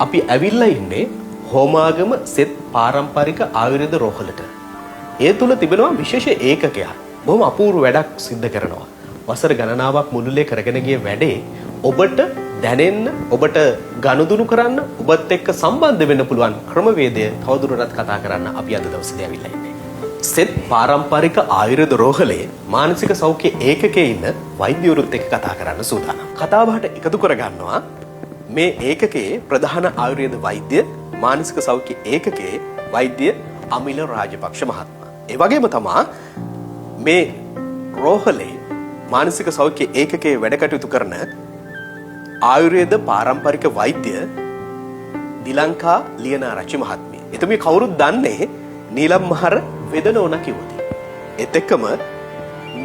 අපි ඇවිල්ලා ඉන්නේ හෝමාගම සෙත් පාරම්පරික ආයුර්වේද රෝහලට. ඒ තුල තිබෙනවා විශේෂ ඒකකයක්. බොහොම අපූර්ව වැඩක් සිද්ධ කරනවා. වසර ගණනාවක් මුළුල්ලේ කරගෙන ගිය වැඩේ ඔබට දැනෙන්න, ඔබට ගනුදෙනු කරන්න, ඔබත් එක්ක සම්බන්ධ වෙන්න පුළුවන් ක්‍රමවේදය තවදුරටත් කතා කරන්න අපි අද දවසේදී ඇවිල්ලා ඉන්නේ. සෙත් පාරම්පරික ආයුර්වේද රෝහලේ මානසික සෞඛ්‍ය ඒකකයේ ඉන්න වෛද්‍යවරුත් එක්ක කතා කරන්න සූදානම්. කතාබහට එකතු කරගන්නවා මේ ඒකකයේ ප්‍රධාන ආයුර්වේද වෛද්‍ය, මානසික සෞඛ්‍ය ඒකකයේ වෛද්‍ය අමිල රාජපක්ෂ මහත්මයා. ඒ වගේම තමා මේ රෝහලේ මානසික සෞඛ්‍ය ඒකකයේ වැඩ කටයුතු කරන ආයුර්වේද පාරම්පරික වෛද්‍ය දිලංකා ලියනාරච්චි මහත්මිය. එතුමිය කවුරුත් දන්නේ නීලම් මහර වෙදනෝන කිව්වොත්. ඒත් එක්කම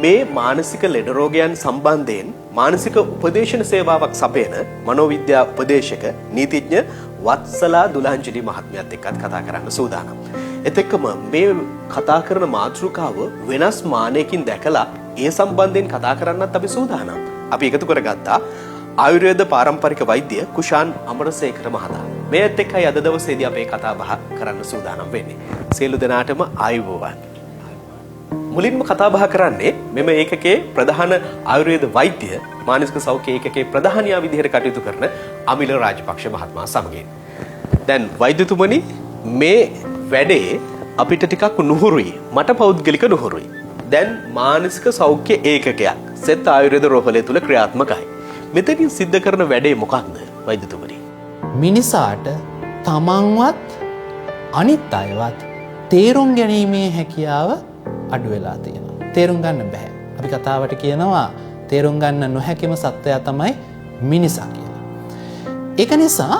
මේ මානසික ලෙඩ රෝගයන් සම්බන්ධයෙන් මානසික උපදේශන සේවාවක් සපයන මනෝවිද්‍යා උපදේශක නීතිඥ වත්සලා දුලාංජලි මහත්මියත් එක්කත් කතා කරන්න සූදානම්. ඒත් එක්කම මේ කතා කරන මාතෘකාව වෙනස් මානයකින් දැකලා ඒ සම්බන්ධයෙන් කතා කරන්නත් අපි සූදානම්. අපි එකතු කරගත්තා ආයුර්වේද පාරම්පරික වෛද්‍ය කුෂාන් අමරසේකර මහතා. මේත් එක්කයි අද දවසේදී අපේ කතා බහ කරන්න සූදානම් වෙන්නේ. සියලු දෙනාටම ආයුබෝවන්. මුලින්ම කතා බහ කරන්නේ මෙම ඒකකයේ ප්‍රධාන ආයුර්වේද වෛද්‍ය, මානසික සෞඛ්‍ය ඒකකයේ ප්‍රධානියා විදිහට කටයුතු කරන අමිල රාජපක්ෂ මහත්මයා සමගින්. දැන් වෛද්‍යතුමනි, මේ වැඩේ අපිට ටිකක් නුහුරුයි. මට පෞද්ගලික නුහුරුයි. දැන් මානසික සෞඛ්‍ය ඒකකයක් සෙත් ආයුර්වේද රෝහලය තුල ක්‍රියාත්මකයි. මෙතනින් සිද්ධ කරන වැඩේ මොකක්ද වෛද්‍යතුමනි? මිනිසාට තමන්වත් අනිත් අයවත් තේරුම් ගැනීමේ හැකියාව අඩු වෙලා තියෙනවා. තේරුම් ගන්න බැහැ. අපි කතාවට කියනවා තේරුම් ගන්න නොහැකිම සත්වයා තමයි මිනිසා කියලා. ඒක නිසා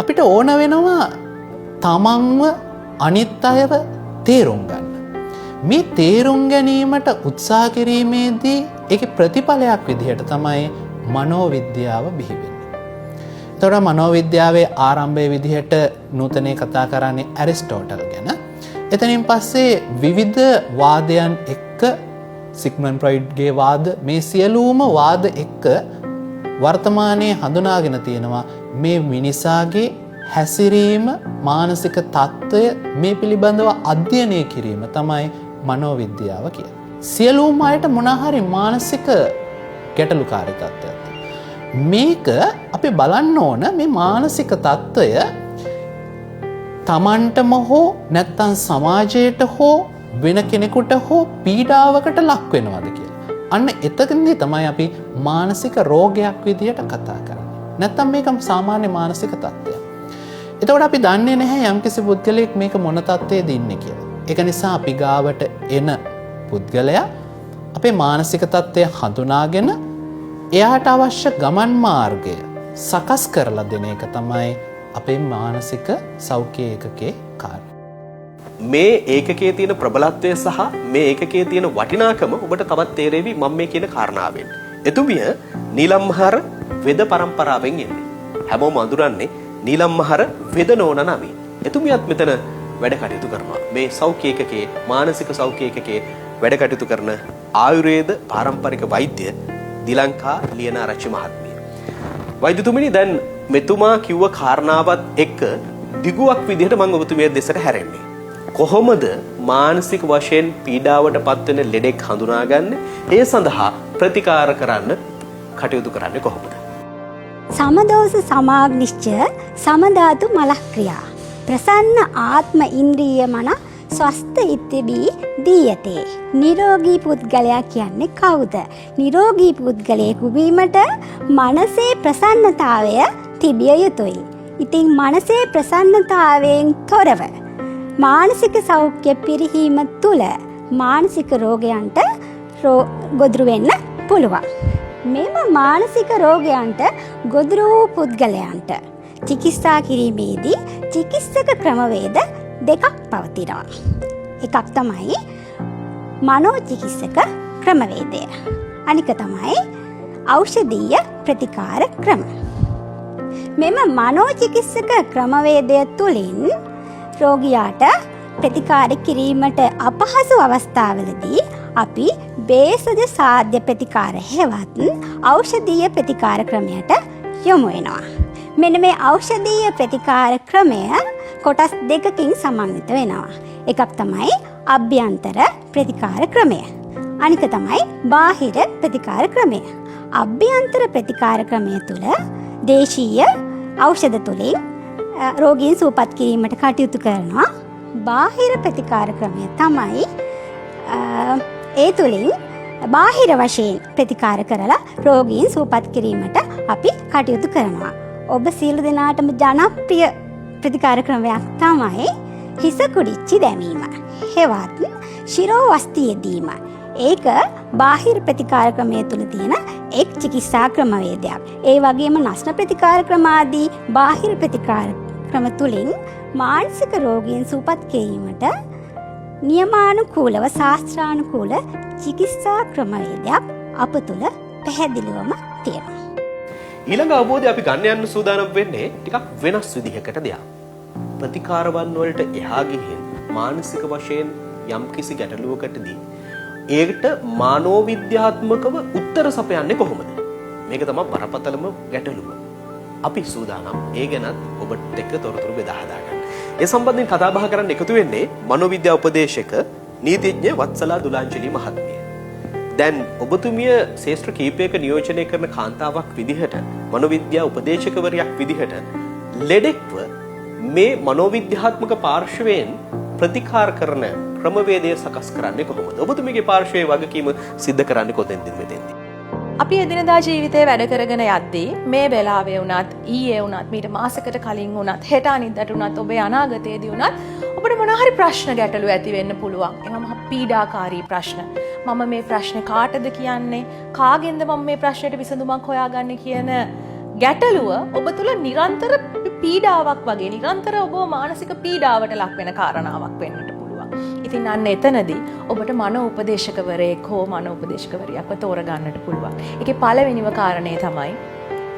අපිට ඕන වෙනවා තමන්ව අනිත් අයව තේරුම් ගන්න. මේ තේරුම් ගැනීමට උත්සාහ කිරීමේදී ඒකේ ප්‍රතිඵලයක් විදිහට තමයි මනෝවිද්‍යාව බිහි වෙන්නේ. එතකොට මනෝවිද්‍යාවේ ආරම්භය විදිහට නූතනයේ කතා කරන්නේ ඇරිස්ටෝටල් ගැන. එතනින් පස්සේ විවිධ වාදයන් එක්ක සිග්මන්ඩ් ෆ්‍රොයිඩ්ගේ වාද, මේ සියලුම වාද එක්ක වර්තමානයේ හඳුනාගෙන තියෙනවා මේ මිනිසාගේ හැසිරීම, මානසික තත්ත්වය මේ පිළිබඳව අධ්‍යයනය කිරීම තමයි මනෝවිද්‍යාව කියන්නේ. සියලුම අයට මොනාහරි මානසික ගැටලුකාරී තත්ත්වයක් තියෙනවා. මේක අපි බලන්න ඕන, මේ මානසික තත්ත්වය තමන්ටම හෝ නැත්තම් සමාජයට හෝ වෙන කෙනෙකුට හෝ පීඩාවකට ලක් වෙනවද කියලා. අන්න එතකදී තමයි අපි මානසික රෝගයක් විදිහට කතා කරන්නේ. නැත්තම් මේක සාමාන්‍ය මානසික තත්ත්වයක්. එතකොට අපි දන්නේ නැහැ යම්කිසි පුද්ගලයෙක් මේක මොන තත්ත්වයේද ඉන්නේ කියලා. ඒක නිසා අපි ගාවට එන පුද්ගලයා අපේ මානසික තත්ත්වය හඳුනාගෙන එයාට අවශ්‍ය ගමන් මාර්ගය සකස් කරලා දෙන එක තමයි අපේ මානසික සෞඛ්‍ය ඒකකයේ කාර්යය. මේ ඒකකයේ තියෙන ප්‍රබලත්වය සහ මේ ඒකකයේ තියෙන වටිනාකම ඔබට තවත් තේරෙවි මම මේ කියන කාරණාවෙන්. එතුමිය නීලම් මහර වෙද පරම්පරාවෙන් එන්නේ. හැමෝම අඳුරන්නේ නීලම් මහර වෙද නෝනා නමින්. එතුමියත් මෙතන වැඩ කටයුතු කරනවා. මේ සෞඛ්‍ය ඒකකයේ, මානසික සෞඛ්‍ය ඒකකයේ වැඩ කටයුතු කරන ආයුර්වේද පාරම්පරික වෛද්‍ය දිලංකා ලියනාරච්චි මහත්මිය. වෛද්‍යතුමනි, දැන් මෙතුමා කිව්ව කාරණාවත් එක්ක දිගුවක් විදිහට මම ඔබතුමිය දෙසට හැරෙන්නේ. කොහොමද මානසික වශයෙන් පීඩාවට පත්වෙන ලෙඩෙක් හඳුනාගන්නේ? ඒ සඳහා ප්‍රතිකාර කරන්න කටයුතු කරන්නේ කොහොමද? සමදෝෂ සමාග්නිශ්ච සමධාතු මලක්‍රියා ප්‍රසන්න ආත්ම ඉන්ද්‍රිය මන ස්වස්ථ ඉතිබී දීයතේ. නිරෝගී පුද්ගලයා කියන්නේ කවුද? නිරෝගී පුද්ගලයෙකු වීමට මනසේ ප්‍රසන්නතාවය තිබිය යුතුයි. ඉතින් මනසේ ප්‍රසන්නතාවයෙන් තොරව මානසික සෞඛ්‍ය පිරිහීම තුළ මානසික රෝගයන්ට ගොදුරු වෙන්න පුළුවන්. මෙම මානසික රෝගයන්ට ගොදුරු වූ පුද්ගලයන්ට චිකිත්සා කිරීමේදී චිකිත්සක ක්‍රමවේද දෙකක් පවතිනවා. එකක් තමයි මනෝචිකිත්සක ක්‍රමවේදය. අනික තමයි ඖෂධීය ප්‍රතිකාර ක්‍රම. මෙම මනෝචිකිත්සක ක්‍රමවේදය තුළින් රෝගියාට ප්‍රතිකාර කිරීමට අපහසු අවස්ථාවලදී අපි භේෂජ සාධ්‍ය ප්‍රතිකාර හෙවත් ඖෂධීය ප්‍රතිකාර ක්‍රමයට යොමු වෙනවා. මෙන්න මේ ඖෂධීය ප්‍රතිකාර ක්‍රමය කොටස් දෙකකින් සමන්විත වෙනවා. එකක් තමයි අභ්‍යන්තර ප්‍රතිකාර ක්‍රමය. අනික තමයි බාහිර ප්‍රතිකාර ක්‍රමය. අභ්‍යන්තර ප්‍රතිකාර ක්‍රමය තුළ දේශීය ඖෂධ තුළින් රෝගීන් සුවපත් කිරීමට කටයුතු කරනවා. බාහිර ප්‍රතිකාර ක්‍රමය තමයි ඒ තුළින් බාහිර වශයෙන් ප්‍රතිකාර කරලා රෝගීන් සුවපත් කිරීමට අපි කටයුතු කරනවා. ඔබ සියලු දෙනාටම ජනප්‍රිය ප්‍රතිකාර ක්‍රමයක් තමයි හිස කුඩිච්චි දැමීම. හෙවත් ශිරෝවස්ති යෙදීම. ඒක බාහිර ප්‍රතිකාර ක්‍රමය තුළ තියෙන එක් චිකිත්සා ක්‍රමවේදයක්. ඒ වගේම නස්න ප්‍රතිකාර ක්‍රම ආදී බාහිර ප්‍රතිකාර ක්‍රම තුළින් මානසික රෝගීන් සුවපත් කිරීමට නියමානුකූලව ශාස්ත්‍රානුකූල චිකිත්සා ක්‍රමවේදයක් අප තුළ පැහැදිලිවම තියෙනවා. ඊළඟ අවබෝධය අපි ගන්න යන්න සූදානම් වෙන්නේ ටිකක් වෙනස් විදිහකට දෙයක්. ප්‍රතිකාරවන් වලට එහා ගිහින් මානසික වශයෙන් යම්කිසි ගැටලුවකටදී ඒකට මානෝවිද්‍යාත්මකව උත්තර සපයන්නේ කොහොමද? මේක තමයි බරපතලම ගැටලුව. අපි සූදානම් ඒ ගැනත් ඔබත් එක්ක තොරතුරු බෙදා හදා ගන්න. ඒ සම්බන්ධයෙන් කතා බහ කරන්න එකතු වෙන්නේ මනෝවිද්‍යා උපදේශක නීතිඥ වත්සලා දුලාංජලි මහත්මිය. දැන් ඔබතුමිය ක්ෂේත්‍ර කීපයක නියෝජනය කරන කාන්තාවක් විදිහට, මනෝවිද්‍යා උපදේශකවරියක් විදිහට, ලෙඩෙක්ව මේ මනෝවිද්‍යාත්මක පාර්ශවයෙන් ප්‍රතිකාර කරන ක්‍රමවේදය සකස් කරන්නේ කොහොමද? ඔබතුමියගේ පාර්ශවයේ වගකීම සිද්ධ කරන්නේ කොතෙන්ද මෙතෙන්දී? අපි එදිනදා ජීවිතේ වැඩ කරගෙන යද්දී, මේ වෙලාවේ වුණත්, ඊයේ වුණත්, මීට මාසෙකට කලින් වුණත්, හෙට අනිද්දාට වුණත්, ඔබේ අනාගතයේදී වුණත් ඔබට මොන හරි ප්‍රශ්න ගැටලු ඇති වෙන්න පුළුවන්. ඒවා මහා පීඩාකාරී ප්‍රශ්න. මම මේ ප්‍රශ්නේ කාටද කියන්නේ? කාගෙන්ද මම මේ ප්‍රශ්නෙට විසඳුමක් හොයාගන්නේ කියන ගැටලුව ඔබ තුළ නිරන්තර පීඩාවක් වගේ, නිරන්තර ඔබව මානසික පීඩාවට ලක් වෙන කාරණාවක් වෙන්නට පුළුවන්. ඉතින් අන්න එතනදී ඔබට මනෝ උපදේශකවරයෙක් හෝ මනෝ උපදේශකවරියක්ව තෝරගන්නට පුළුවන්. ඒකේ පළවෙනිම කාරණේ තමයි,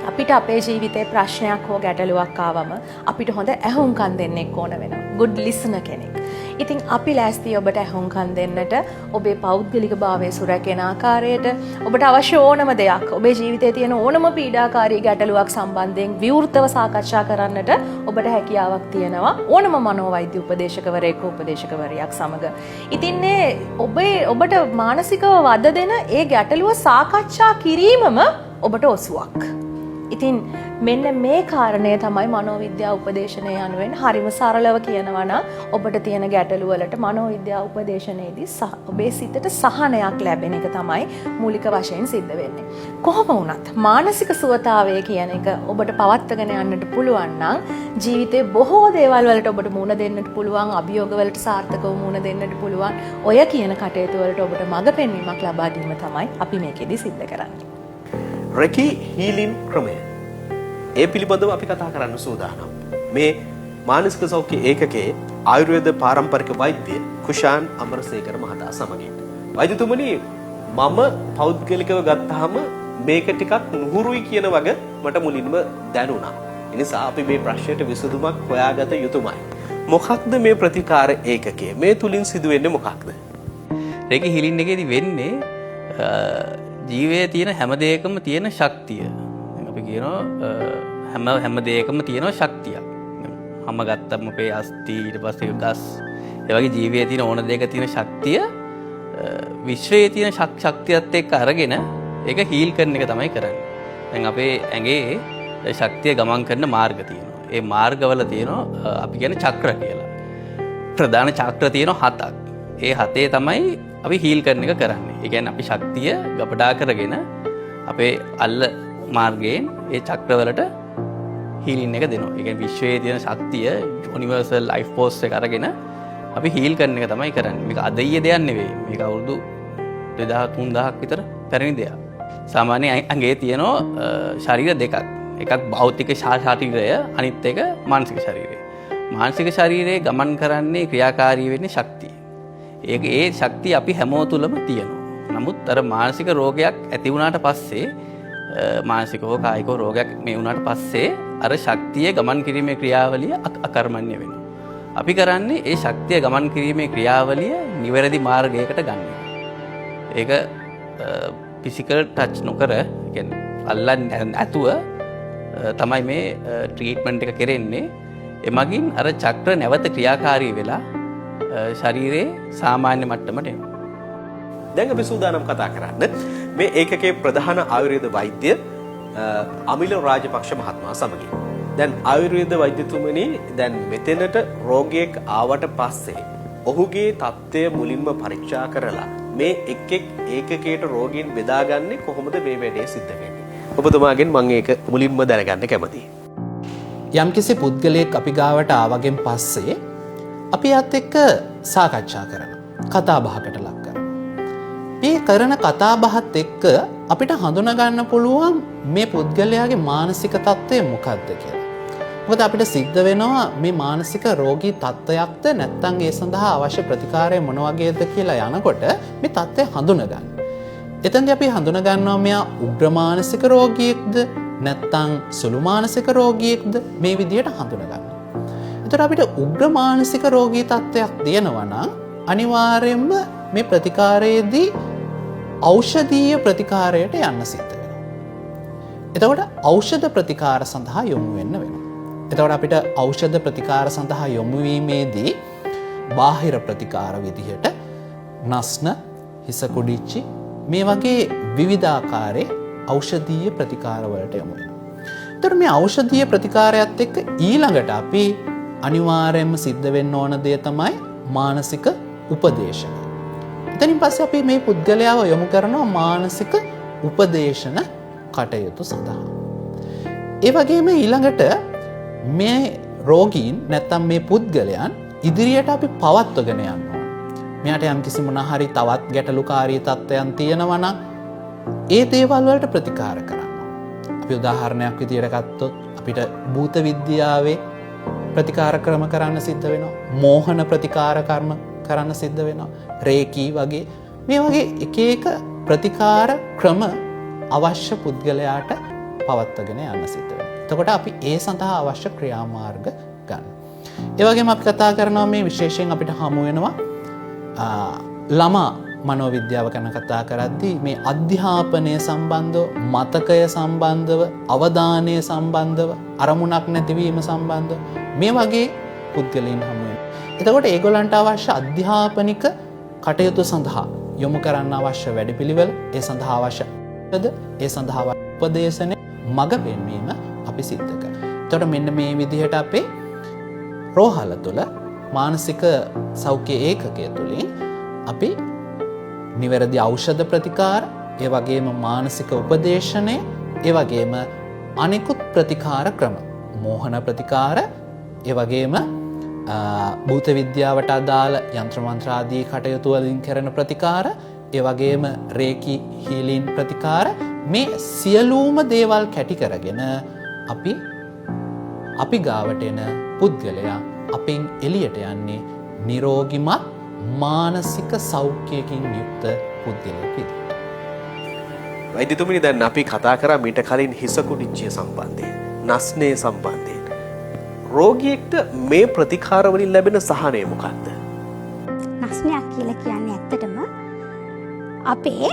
අපිට අපේ ජීවිතේ ප්‍රශ්නයක් හෝ ගැටලුවක් ආවම අපිට හොඳ ඇහුම්කන් දෙන්නෙක් ඕන වෙනවා. ගුඩ් ලිසනර් කෙනෙක්. ඉතින් අපි ලෑස්ති ඔබට ඇහුම්කන් දෙන්නට, ඔබේ පෞද්ගලික භාවය සුරැකෙන ආකාරයට, ඔබට අවශ්‍ය ඕනම දෙයක්, ඔබේ ජීවිතයේ තියෙන ඕනම පීඩාකාරී ගැටලුවක් සම්බන්ධයෙන් විවෘතව සාකච්ඡා කරන්නට ඔබට හැකියාවක් තියෙනවා ඕනම මනෝවෛද්‍ය උපදේශකවරයෙක් හෝ උපදේශකවරියක් සමග. ඉතින් මේ ඔබට මානසිකව වද දෙන ඒ ගැටලුව සාකච්ඡා කිරීමම ඔබට ඔසුවක්. ඉතින් මෙන්න මේ කාරණය තමයි මනෝවිද්‍යා උපදේශනය යනුවෙන් හරිම සරලව කියනවා නම්, ඔබට තියෙන ගැටලු වලට මනෝවිද්‍යා උපදේශනයේදී ඔබේ සිතට සහනයක් ලැබෙන එක තමයි මූලික වශයෙන් සිද්ධ වෙන්නේ. කොහොම වුණත් මානසික සුවතාවය කියන එක ඔබට පවත්වාගෙන යන්නට පුළුවන් නම් ජීවිතේ බොහෝ දේවල් වලට ඔබට මුහුණ දෙන්නට පුළුවන්, අභියෝග වලට සාර්ථකව මුහුණ දෙන්නට පුළුවන්. ඔය කියන කටයුතු වලට ඔබට මඟ පෙන්වීමක් ලබා දීම තමයි අපි මේකෙදි සිද්ධ කරන්නේ. රෙකි හීලින් ක්‍රමය. ඒ පිළිබඳව අපි කතා කරන්න සූදානම්. මේ මානසික සෞඛ්‍ය ඒකකයේ ආයුර්වේද පාරම්පරික වෛද්‍ය කුෂාන් අමරසේකර මහතා සමගින්. වෛද්‍යතුමනි, මම පෞද්ගලිකව ගත්තාම මේක ටිකක් නුහුරුයි කියන වග මට මුලින්ම දැනුණා. ඒ නිසා අපි මේ ප්‍රශ්නයට විසඳුමක් හොයාගත යුතුමයි. මොකක්ද මේ ප්‍රතිකාර ඒකකය? මේ තුලින් සිදුවෙන්නේ මොකක්ද? රේකි හීලින් එකේදී වෙන්නේ ජීවයේ තියෙන හැම දෙයකම තියෙන ශක්තිය. දැන් අපි කියනවා හැම හැම දෙයකම තියෙන ශක්තියක්. දැන් හැම ගත්තම අපේ අස්ථි, ඊට පස්සේ ගස්, ඒ වගේ ජීවයේ තියෙන ඕන දෙයක තියෙන ශක්තිය විශ්වයේ තියෙන ශක්තියත් එක්ක අරගෙන ඒක හීල් කරන එක තමයි කරන්නේ. දැන් අපේ ඇඟේ ශක්තිය ගමන් කරන මාර්ග තියෙනවා. ඒ මාර්ගවල තියෙනවා අපි කියන්නේ චක්‍ර කියලා. ප්‍රධාන චක්‍ර තියෙනවා හතක්. ඒ හතේ තමයි අපි හීල් කරන එක කරන්නේ. ඒ කියන්නේ අපි ශක්තිය ගබඩා කරගෙන අපේ අල්ල මාර්ගයෙන් ඒ චක්‍රවලට හීලින් එක දෙනවා. ඒ කියන්නේ විශ්වයේ තියෙන ශක්තිය, යුනිවර්සල් ලයිෆ් ෆෝස් එක අරගෙන අපි හීල් කරන එක තමයි කරන්නේ. මේක අද ඊයේ දෙයක් නෙවෙයි. මේක අවුරුදු 2000 3000ක් විතර පැරණි දෙයක්. සාමාන්‍ය ඇඟේ තියෙනවා ශරීර දෙකක්. එකක් භෞතික ශරීරය, අනිත් එක මානසික ශරීරය. මානසික ශරීරයේ ගමන් කරන්නේ, ක්‍රියාකාරී වෙන්නේ ශක්තිය. ඒ ශක්තිය අපි හැමෝ තුළම තියෙනවා. නමුත් අර මානසික රෝගයක් ඇති වුණාට පස්සේ, මානසිකව කායිකව රෝගයක් මේ වුණාට පස්සේ අර ශක්තිය ගමන් කිරීමේ ක්‍රියාවලිය අකර්මණ්‍ය වෙනවා. අපි කරන්නේ ඒ ශක්තිය ගමන් කිරීමේ ක්‍රියාවලිය නිවැරදි මාර්ගයකට ගන්න එක. ඒක ෆිසිකල් ටච් නොකර, ඒ කියන්නේ අල්ලන්නේ නැතුව. තමයි මේ ට්‍රීට්මන්ට් එක කෙරෙන්නේ. එමගින් අර චක්‍ර නැවත ක්‍රියාකාරී වෙලා ශරීරයේ සාමාන්‍ය මට්ටමට එනවා. දැන් අපි සූදානම් කතා කරන්න මේ ඒකකයේ ප්‍රධාන ආයුර්වේද වෛද්‍ය අමිල රාජපක්ෂ මහත්මයා සමගින්. දැන් ආයුර්වේද වෛද්‍යතුමනි, දැන් මෙතනට රෝගියෙක් ආවට පස්සේ ඔහුගේ තත්ත්වය මුලින්ම පරීක්ෂා කරලා මේ එක් එක් ඒකකයට රෝගීන් බෙදාගන්නේ කොහොමද මේ වැඩේ සිද්ධ වෙන්නේ? ඔබතුමාගෙන් මම ඒක මුලින්ම දැනගන්න කැමතියි. යම්කිසි පුද්ගලයෙක් අපි ගාවට ආවගෙන් පස්සේ අපි එයාත් එක්ක සාකච්ඡා කරනවා. කතා බහකට ලක් කරනවා. මේ කරන කතා බහත් එක්ක අපිට හඳුනා ගන්න පුළුවන් මේ පුද්ගලයාගේ මානසික තත්ත්වය මොකක්ද කියලා. මොකද අපිට සිද්ධ වෙනවා මේ මානසික රෝගී තත්ත්වයක්ද නැත්නම් ඒ සඳහා අවශ්‍ය ප්‍රතිකාරය මොන වගේද කියලා යනකොට මේ තත්ත්වය හඳුනා ගන්න. එතෙන්දී අපි හඳුනා ගන්නවා මෙයා උග්‍ර මානසික රෝගියෙක්ද නැත්නම් සුළු මානසික රෝගියෙක්ද මේ විදිහට හඳුනා ගන්න. එතකොට අපිට උග්‍ර මානසික රෝගී තත්ත්වයක් තියෙනවා නම් අනිවාර්යයෙන්ම මේ ප්‍රතිකාරයේදී ඖෂධීය ප්‍රතිකාරයට යන්න සිද්ධ වෙනවා. එතකොට ඖෂධ ප්‍රතිකාර සඳහා යොමු වෙන්න වෙනවා. එතකොට අපිට ඖෂධ ප්‍රතිකාර සඳහා යොමු වීමේදී බාහිර ප්‍රතිකාර විදිහට නස්න, හිස කුඩිච්චි මේ වගේ විවිධාකාරයේ ඖෂධීය ප්‍රතිකාර වලට යොමු වෙනවා. එතකොට මේ ඖෂධීය ප්‍රතිකාරයත් එක්ක ඊළඟට අපි අනිවාර්යයෙන්ම සිද්ධ වෙන්න ඕන දේ තමයි මානසික උපදේශනය. එතනින් පස්සේ අපි මේ පුද්ගලයාව යොමු කරනවා මානසික උපදේශන කටයුතු සඳහා. ඒ වගේම ඊළඟට මේ රෝගීන් නැත්තම් මේ පුද්ගලයන් ඉදිරියට අපි පවත්වගෙන යන්න ඕන. මෙයාට යම්කිසි මොන හරි තවත් ගැටලුකාරී තත්ත්වයන් තියෙනවා නම් ඒ දේවල් වලට ප්‍රතිකාර කරන්න ඕන. අපි උදාහරණයක් විදියට ගත්තොත් අපිට භූත විද්‍යාවේ ප්‍රතිකාර ක්‍රම කරන්න සිද්ධ වෙනවා. මෝහන ප්‍රතිකාර කර්ම කරන්න සිද්ධ වෙනවා. රේකී වගේ මේ වගේ එක එක ප්‍රතිකාර ක්‍රම අවශ්‍ය පුද්ගලයාට පවත්වාගෙන යන්න සිද්ධ වෙනවා. එතකොට අපි ඒ සඳහා අවශ්‍ය ක්‍රියාමාර්ග ගන්න. ඒ වගේම අපි කතා කරනවා මේ විශේෂයෙන් අපිට හමු වෙනවා ළමා මනෝවිද්‍යාව ගැන කතා කරද්දී මේ අධ්‍යාපනය සම්බන්ධව, මතකය සම්බන්ධව, අවධානය සම්බන්ධව, අරමුණක් නැතිවීම සම්බන්ධව මේ වගේ පුද්ගලයන් හමු වෙනවා. එතකොට ඒගොල්ලන්ට අවශ්‍ය අධ්‍යාපනික කටයුතු සඳහා යොමු කරන්න අවශ්‍ය වැඩපිළිවෙල, ඒ සඳහා අවශ්‍ය ඒ සඳහා උපදේශන මඟ පෙන්වීම අපි සිද්ධ කරනවා. එතකොට මෙන්න මේ විදිහට අපේ රෝහල තුළ මානසික සෞඛ්‍ය ඒකකය තුළින් අපි නිවැරදි ඖෂධ ප්‍රතිකාර, ඒ වගේම මානසික උපදේශනය, ඒ වගේම අනෙකුත් ප්‍රතිකාර ක්‍රම, මෝහන ප්‍රතිකාර, ඒ වගේම භූත විද්‍යාවට අදාළ යන්ත්‍ර මන්ත්‍ර ආදී කටයුතු වලින් කරන ප්‍රතිකාර, ඒ වගේම රේකි හීලින් ප්‍රතිකාර, මේ සියලුම දේවල් කැටි කරගෙන අපි ගාවට එන පුද්ගලයා අපෙන් එළියට යන්නේ නිරෝගිමත් මානසික සෞඛ්‍යයකින් යුක්ත පුද්ගලයෙක් විදිහට. වෛද්‍යතුමනි, දැන් අපි කතා කරා මීට කලින් හිස කුඩිච්චිය සම්බන්ධයෙන්, නස්නේ සම්බන්ධයෙන්. රෝගියෙක්ට මේ ප්‍රතිකාර වලින් ලැබෙන සහනය මොකක්ද? නස්නයක් කියලා කියන්නේ ඇත්තටම අපේ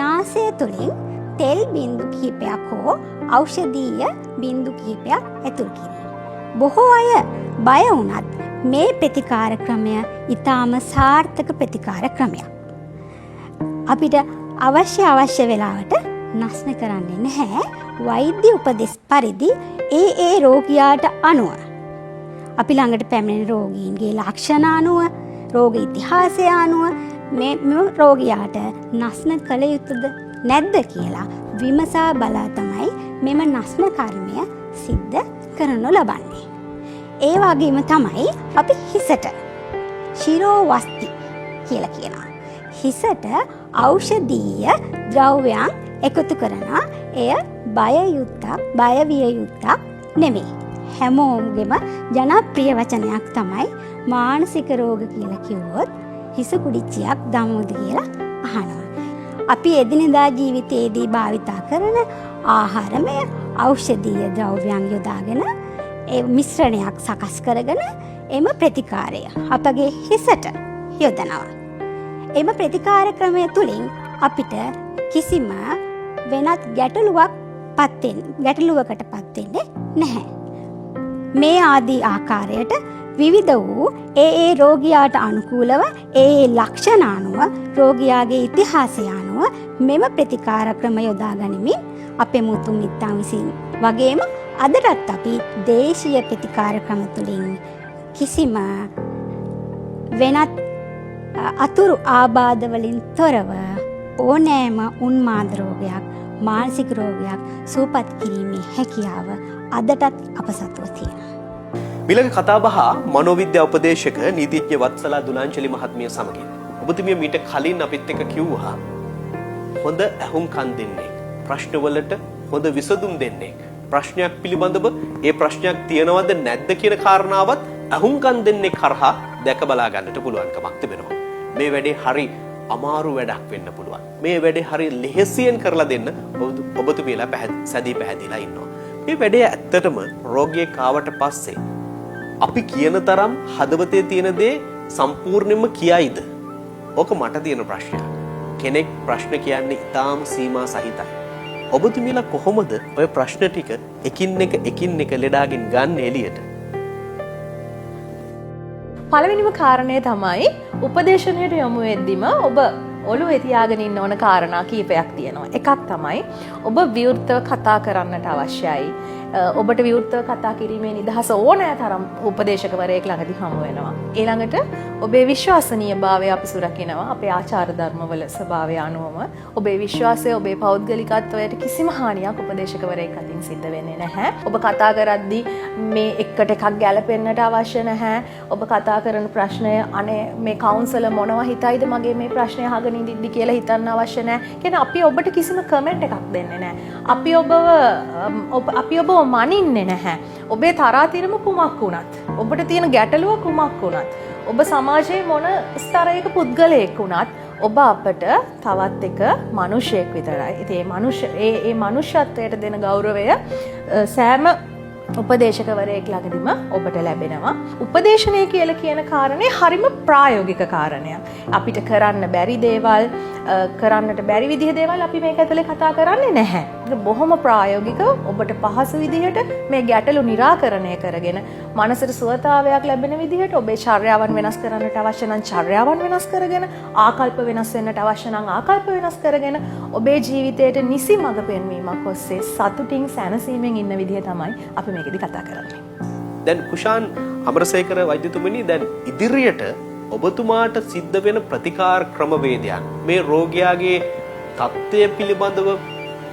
නාසය තුලින් තෙල් බින්දු කිහිපයක් හෝ ඖෂධීය බින්දු කිහිපයක් ඇතුල් කිරීම. බොහෝ අය බය වුණත් මේ ප්‍රතිකාර ක්‍රමය ඉතාම සාර්ථක ප්‍රතිකාර ක්‍රමයක්. අපිට අවශ්‍ය අවශ්‍ය වෙලාවට නස්න කරන්නේ නැහැ. වෛද්‍ය උපදෙස් පරිදි ඒ ඒ රෝගියාට අනුව අපි ළඟට පැමිණෙන රෝගීන්ගේ ලක්ෂණ අනුව, රෝග ඉතිහාසය අනුව මේ මෙම රෝගියාට නස්න කළ යුතුද නැද්ද කියලා විමසා බලා තමයි මෙම නස්න කර්මය සිද්ධ කරනු ලබන්නේ. ඒ වගේම තමයි අපි හිසට ශිරෝවස්ති කියලා කියනවා. හිසට ඖෂධීය ද්‍රව්‍යයන් එකතු කරනවා. එය බය විය යුත්තක් නෙමෙයි. හැමෝගෙම ජනප්‍රිය වචනයක් තමයි මානසික රෝග කියලා කිව්වොත් හිස කුඩිච්චියක් දමුද කියලා අහනවා. අපි එදිනෙදා ජීවිතයේදී භාවිතා කරන ආහාරමය ඖෂධීය ද්‍රව්‍යයන් යොදාගෙන ඒ මිශ්‍රණයක් සකස් කරගෙන එම ප්‍රතිකාරය අපගේ හිසට යොදනවා. එම ප්‍රතිකාර ක්‍රමය තුලින් අපිට කිසිම වෙනත් ගැටලුවක් පත් වෙන්නේ ගැටලුවකට පත් වෙන්නේ නැහැ. මේ ආදී ආකාරයට විවිධ වූ ඒ ඒ රෝගියාට අනුකූලව ඒ ඒ ලක්ෂණ අනුව රෝගියාගේ ඉතිහාසය අනුව මෙම ප්‍රතිකාර ක්‍රම යොදා ගනිමින් අපේ මුතුන් මිත්තන් විසින් වගේම අදටත් අපි දේශීය ප්‍රතිකාර ක්‍රම තුළින් කිසිම වෙනත් අතුරු ආබාධ වලින් තොරව ඕනෑම උන්මාද රෝගයක්, මානසික රෝගයක් සුවපත් කිරීමේ හැකියාව අදටත් අප සතුව තියෙනවා. මීළඟ කතාබහ මනෝවිද්‍යා උපදේශක නීතිඥ වත්සලා දුලාංජලි මහත්මිය සමගින්. ඔබතුමිය මීට කලින් අපිත් එක්ක කිව්වා හොඳ ඇහුම්කන් දෙන්නේ, ප්‍රශ්නවලට හොඳ විසඳුම් දෙන්නේ, ප්‍රශ්නයක් පිළිබඳව ඒ ප්‍රශ්නයක් තියෙනවද නැද්ද කියන කාරණාවත් ඇහුම්කන් දෙන්නේ කරහා දැක බලා ගන්නට පුළුවන්කමක් තිබෙනවා. මේ වැඩේ හරි අමාරු වැඩක් වෙන්න පුළුවන්. මේ වැඩේ හරි ලෙහෙසියෙන් කරලා දෙන්න ඔබතුමියලා සැදී පැහැදිලා ඉන්නවා. මේ වැඩේ ඇත්තටම රෝගියෙක් ආවට පස්සේ අපි කියන තරම් හදවතේ තියෙන දේ සම්පූර්ණයෙන්ම කියයිද? ඕක මට තියෙන ප්‍රශ්නයක්. කෙනෙක් ප්‍රශ්න කියන්නේ ඉතාම සීමා සහිතයි. ඔබතුමියලා කොහොමද ඔය ප්‍රශ්න ටික එකින් එක එකින් එක ලෙඩාගෙන් ගන්න එළියට? පළවෙනිම කාරණය තමයි උපදේශනයට යොමු වෙද්දිම ඔබ ඔළුවේ තියාගෙන ඉන්න ඕන කාරණා කීපයක් තියෙනවා. එකක් තමයි ඔබ විවෘතව කතා කරන්නට අවශ්‍යයි. ඔබට විවෘතව කතා කිරීමේ නිදහස ඕනෑ තරම් උපදේශකවරයෙක් ළඟදී හමු වෙනවා. ඊළඟට ඔබේ විශ්වාසනීයභාවය අපි සුරකිනවා. අපේ ආචාර ධර්මවල ස්වභාවය අනුවම ඔබේ විශ්වාසය, ඔබේ පෞද්ගලිකත්වයට කිසිම හානියක් උපදේශකවරයෙක් අතින් සිද්ධ වෙන්නේ නැහැ. ඔබ කතා කරද්දී මේ එකට එකක් ගැලපෙන්නට අවශ්‍ය නැහැ. ඔබ කතා කරන ප්‍රශ්නය අනේ මේ කවුන්සලර් මොනවා හිතයිද මගේ මේ ප්‍රශ්නය අහගෙන ඉඳිද්දි කියලා හිතන්න අවශ්‍ය නැහැ. කියන්නේ අපි ඔබට කිසිම කමෙන්ට් එකක් දෙන්නේ නැහැ. අපි ඔබව මනින්නේ නැහැ. ඔබේ තරාතිරම කුමක් වුණත්, ඔබට තියෙන ගැටලුව කුමක් වුණත්, ඔබ සමාජයේ මොන ස්තරයක පුද්ගලයෙක් වුණත් ඔබ අපට තවත් එක මිනිසෙක් විතරයි. ඉතින් ඒ මනුෂ්‍යත්වයට දෙන ගෞරවය සෑම උපදේශකවරයෙක් ළඟදීම ඔබට ලැබෙනවා. උපදේශනය කියලා කියන කාරණේ හරිම ප්‍රායෝගික කාරණයක්. අපිට කරන්න බැරි දේවල්, කරන්නට බැරි විදිහ දේවල් අපි මේක ඇතුලේ කතා කරන්නේ නැහැ. ඒක බොහොම ප්‍රායෝගිකව ඔබට පහසු විදිහට මේ ගැටලු නිරාකරණය කරගෙන මනසට සුවතාවයක් ලැබෙන විදිහට ඔබේ චර්යාවන් වෙනස් කරන්නට අවශ්‍ය නම් චර්යාවන් වෙනස් කරගෙන, ආකල්ප වෙනස් වෙන්නට අවශ්‍ය නම් ආකල්ප වෙනස් කරගෙන ඔබේ ජීවිතයට නිසි මඟ පෙන්වීමක් ඔස්සේ සතුටින් සැනසීමෙන් ඉන්න විදිහ තමයි අපි මේකෙදි කතා කරන්නේ. දැන් කුෂාන් අමරසේකර වෛද්‍යතුමනි, දැන් ඉදිරියට ඔබතුමාට සිද්ධ වෙන ප්‍රතිකාර ක්‍රමවේදයන් මේ රෝගියාගේ තත්ත්වය පිළිබඳව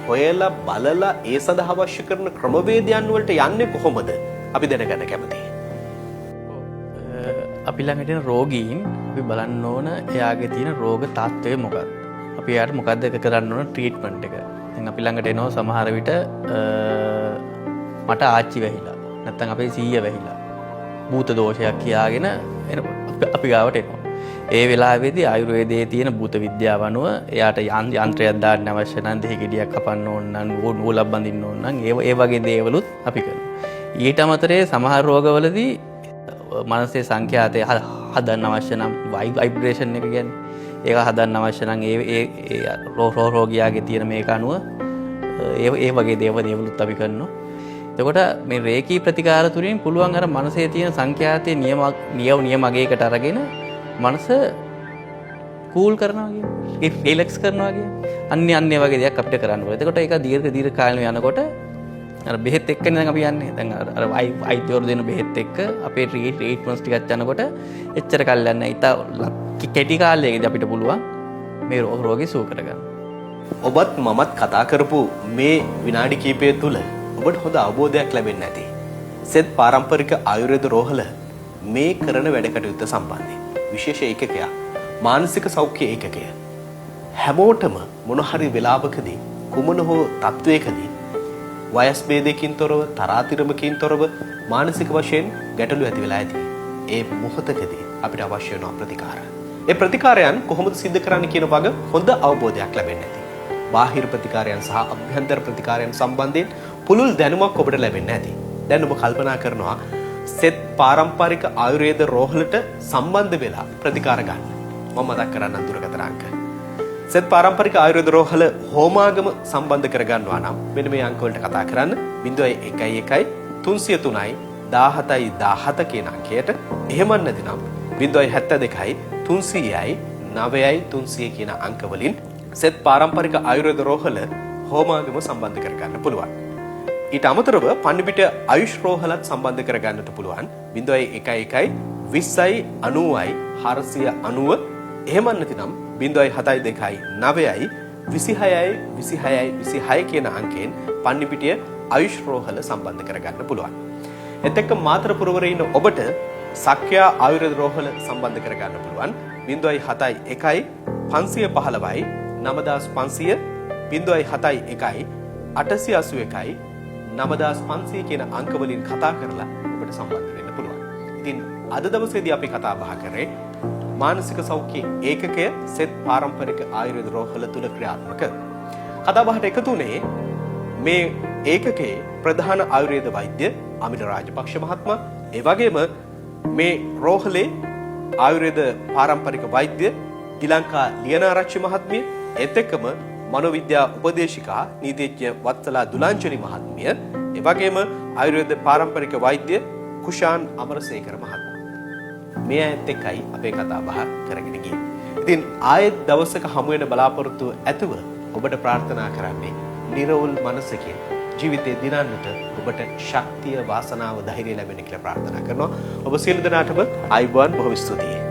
හොයලා බලලා ඒ සඳහා අවශ්‍ය කරන ක්‍රමවේදයන් වලට යන්නේ කොහොමද? අපි දැනගන්න කැමතියි. අපි ළඟට එන රෝගීන් අපි බලන්න ඕන එයාගේ තියෙන රෝග තත්ත්වය මොකක්ද? අපි එයාට මොකද්ද කරන්න ඕන ට්‍රීට්මන්ට් එක. දැන් අපි ළඟට එනවා සමහර විට මට ආච්චි වැහිලා, නැත්නම් අපේ සීයා වැහිලා, භූත දෝෂයක් කියාගෙන අපි ගාවට එනවා. ඒ වෙලාවේදී ආයුර්වේදයේ තියෙන භූත විද්‍යාව අනුව එයාට යන්ත්‍රයක් දාන්න අවශ්‍ය නම්, දෙහි ගෙඩියක් කපන්න ඕන නම්, නූලක් බඳින්න ඕන නම්, ඒ වගේ දේවලුත් අපි කරනවා. ඊට අමතරේ සමහර රෝගවලදී මනසේ සංඛ්‍යාතය හදන්න අවශ්‍ය නම්, වයිබ්‍රේෂන් එක කියන්නේ, ඒක හදන්න අවශ්‍ය නම් ඒ රෝගියාගේ තියෙන මේක අනුව ඒ වගේ දේවලුත් අපි කරනවා. එතකොට මේ රේකී ප්‍රතිකාර තුලින් පුළුවන් අර මනසේ තියෙන සංඛ්‍යාතයේ නියම අගයකට අරගෙන මනස කූල් කරනවා කියන්නේ, රිලැක්ස් කරනවා කියන්නේ, අන්න ඒ වගේ දෙයක් අපිට කරන්න පුළුවන්. එතකොට ඒක දීර්ඝ කාලෙම යනකොට අර බෙහෙත් එක්කනේ දැන් අපි යන්නේ. දැන් අර වෛද්‍යවරු දෙන බෙහෙත් එක්ක අපේ ට්‍රීට්මන්ට්ස් ටිකක් යනකොට එච්චර කල් යන්නේ නැහැ. ඉතා කෙටි කාලයකදී අපිට පුළුවන් මේ රෝගේ සුව කරගන්න. ඔබත් මමත් කතා කරපු මේ විනාඩි කිහිපය තුළ ඔබට හොඳ අවබෝධයක් ලැබෙන්න ඇති. සෙත් පාරම්පරික ආයුර්වේද රෝහල මේ කරන වැඩ කටයුත්ත සම්බන්ධයෙන් විශේෂ ඒකකයක්, මානසික සෞඛ්‍ය ඒකකය. හැමෝටම මොන හරි වෙලාවකදී කුමන හෝ තත්වයකදී වයස් භේදයකින් තොරව, තරාතිරමකින් තොරව මානසික වශයෙන් ගැටලු ඇති වෙලා ඇති. ඒ මොහොතකදී අපිට අවශ්‍ය වෙන ප්‍රතිකාර. ඒ ප්‍රතිකාරයන් කොහොමද සිද්ධ කරන්න කියන වග හොඳ අවබෝධයක් ලැබෙන්න ඇති. බාහිර ප්‍රතිකාරයන් සහ අභ්‍යන්තර ප්‍රතිකාරයන් සම්බන්ධයෙන් පුළුල් දැනුමක් ඔබට ලැබෙන්න ඇති. දැන් ඔබ කල්පනා කරනවා සෙත් පාරම්පරික ආයුර්වේද රෝහලට සම්බන්ධ වෙලා ප්‍රතිකාර ගන්න. මම මතක් කරන්නම් දුරකථන අංක. සෙත් පාරම්පරික ආයුර්වේද රෝහල හෝමාගම සම්බන්ධ කරගන්නවා නම් මෙන්න මේ අංක වලට කතා කරන්න 011 303 17 17 කියන අංකයට. එහෙම නැතිනම් 072 300යි 9යි 300 කියන අංක වලින් සෙත් පාරම්පරික ආයුර්වේද රෝහල හෝමාගම සම්බන්ධ කරගන්න පුළුවන්. ඊට අමතරව පන්නිපිට ආයුෂ් රෝහලත් සම්බන්ධ කරගන්නට පුළුවන් 011 20යි 90යි 490. එහෙම නැතිනම් 072 9යි 26යි 26යි 26 කියන අංකයෙන් පන්නිපිටිය ආයුෂ් රෝහල සම්බන්ධ කරගන්න පුළුවන්. ඒත් එක්ක මාතර පුරවරේ ඉන්න ඔබට සක්‍යා ආයුර්වේද රෝහල සම්බන්ධ කරගන්න පුළුවන් 071 515යි 9500 071 881 9500 කියන අංක වලින් කතා කරලා ඔබට සම්බන්ධ වෙන්න පුළුවන්. ඉතින් අද දවසේදී අපි කතා බහ කරේ මානසික සෞඛ්‍ය ඒකකය සෙත් පාරම්පරික ආයුර්වේද රෝහල තුල ක්‍රියාත්මක. කතා බහට එකතු වුණේ මේ ඒකකයේ ප්‍රධාන ආයුර්වේද වෛද්‍ය අමිල රාජපක්ෂ මහත්මයා, ඒ වගේම මේ රෝහලේ ආයුර්වේද පාරම්පරික වෛද්‍ය දිලංකා ලියනාරච්චි මහත්මිය, ඒත් එක්කම මනෝවිද්‍යා උපදේශිකා නීතිඥ වත්සලා දුලාංජලි මහත්මිය, ඒ වගේම ආයුර්වේද පාරම්පරික වෛද්‍ය කුෂාන් අමරසේකර මහත්මයා. මේ අයත් එක්කයි අපේ කතා බහ කරගෙන ගියේ. ඉතින් ආයෙත් දවසක හමු වෙන බලාපොරොත්තු ඇතුව ඔබට ප්‍රාර්ථනා කරන්නේ නිරවුල් මනසකින් ජීවිතේ දිනන්නට ඔබට ශක්තිය, වාසනාව, ධෛර්යය ලැබෙන කියලා ප්‍රාර්ථනා කරනවා. ඔබ සියලු දෙනාටම ආයුබෝවන්, බොහොම ස්තුතියි.